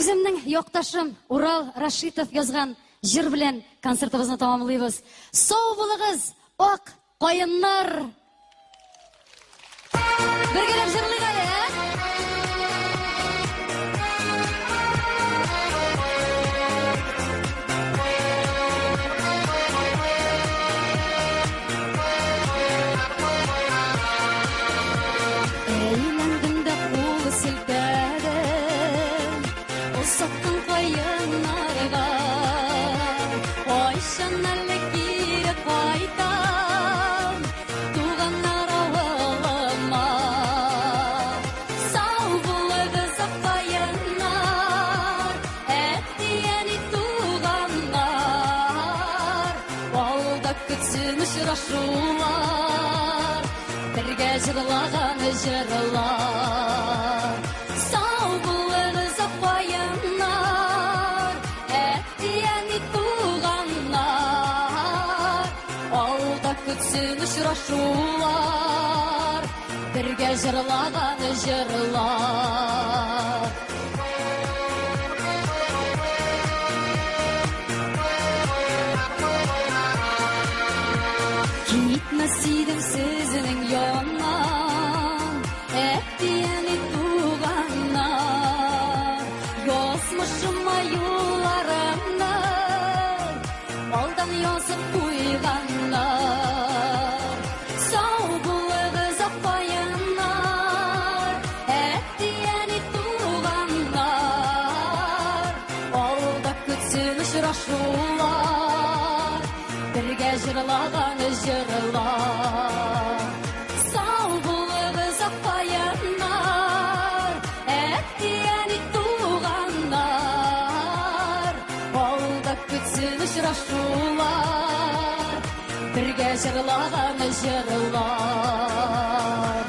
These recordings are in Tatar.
Үземнең якташым Урал Рашитов язган җыр белән концертыбызны тәмамлыйбыз. Сау булыгыз, ак каеннар! Бергәләп җырлыйк әле, ә? Әйләндем дә кул селтәдем Озаттың каеннарга. Кайчан әле кире кайтам Туганнар авылыма? Сау булыгыз, ак каеннар, Әти-әни, туганнар. Алда көтсен очрашулар, Бергә җырлаган җырлар. Сау булыгыз, ак каеннар, Әти-әни, туганнар. Алда көтсен очрашулар, Бергә җырлаган җырлар. Китмәс идем сезнең яннан, Әти-әни, туганнар. Язмышыма юлларымны Алдан язып куйганнар. Сау булыгыз, ак каеннар, Әти-әни, туганнар. Алда көтсен очрашулар, Бергә җырлаган җырлар. Сау булыгыз, ак каеннар, Әти-әни, туганнар. Алда көтсен очрашулар, Бергә җырлаган җырлар.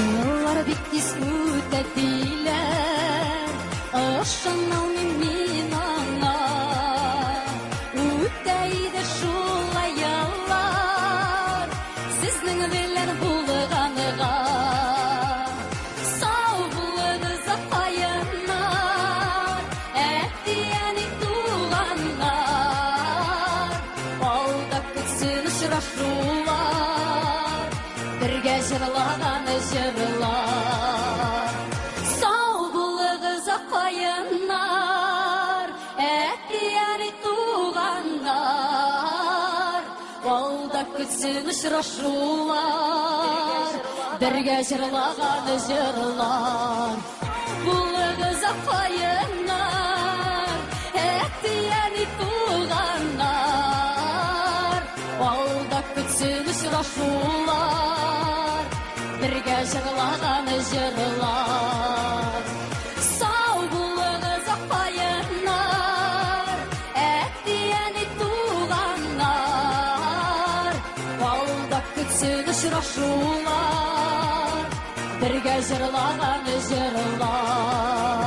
Еллар бик тиз үтә диләр, Ышаналмыйм мин аңа. Үтә иде шулай еллар, Сезнең белән булганга. Сау булыгыз, ак каеннар, Әти-әни, туганнар. Алда көтсен очрашулар, Бергә җырлаган җырлар. Сау булыгыз, ак каеннар, Әти-әни, туганнар. Алда көтсен очрашулар, Бергә җырлаган җырлар. Булыгыз, ак каеннар, Әти-әни, туганнар. Алда көтсен очрашулар, Бергә җырлаган җырлар. Сау булыгыз, ак каеннар, Әти-әни, туганнар. Алда көтсен очрашулар, Бергә җырлаган җырлар.